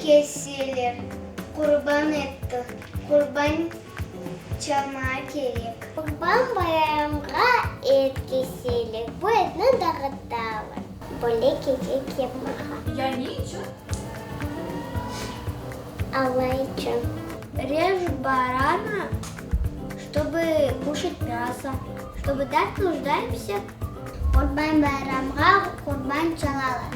Keseler. Qurban eti. Qurban çalmağa kerek. Qurban bayramğa et keseler. Bu etni dağıtalar. Böyle kerek yapmağa. Ya ne içün? Alla içün. Rejut barana, ştobu kuşat mâso, ştobu tak нужdaemsâ. Qurban bayramğa qurban çalalar.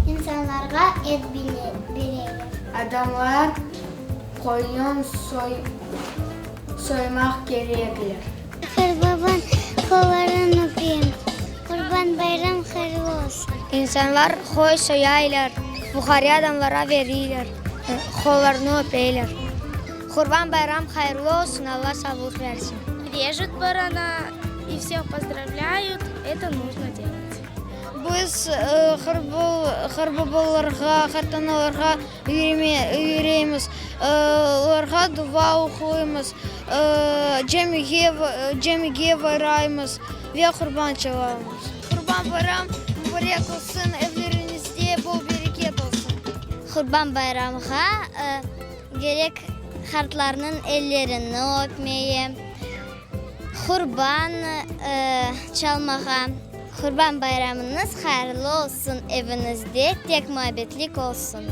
İnsanlarğa et bereler. Adamlar qoyun soymaq kerekler. Qartbabanıñ qollarını öpem. Qurban bayram hayırlı olsun. İnsanlar qoy soyaylar, fuqare adamlara beriyler, qollarını öpeyler. Qurban bayram hayırlı olsun, Alla sağlıq versin. Rejut barana i vseh pozdravlâyut, eto nujno delat. Biz qartbabalarğa, qartanalarğa yüremiz, olarğa dua oquymız, camige baraymız ve qurban çalamız. Qurban bayram mubarek olsun, evleriñizde bol bereket olsun. Qurban bayramğa Gerek qartlarnıñ ellerini öpmeye, qurban çalmağa. Qurban bayramıñız hayırlı olsun, eviñizde tek muabbetlik olsun.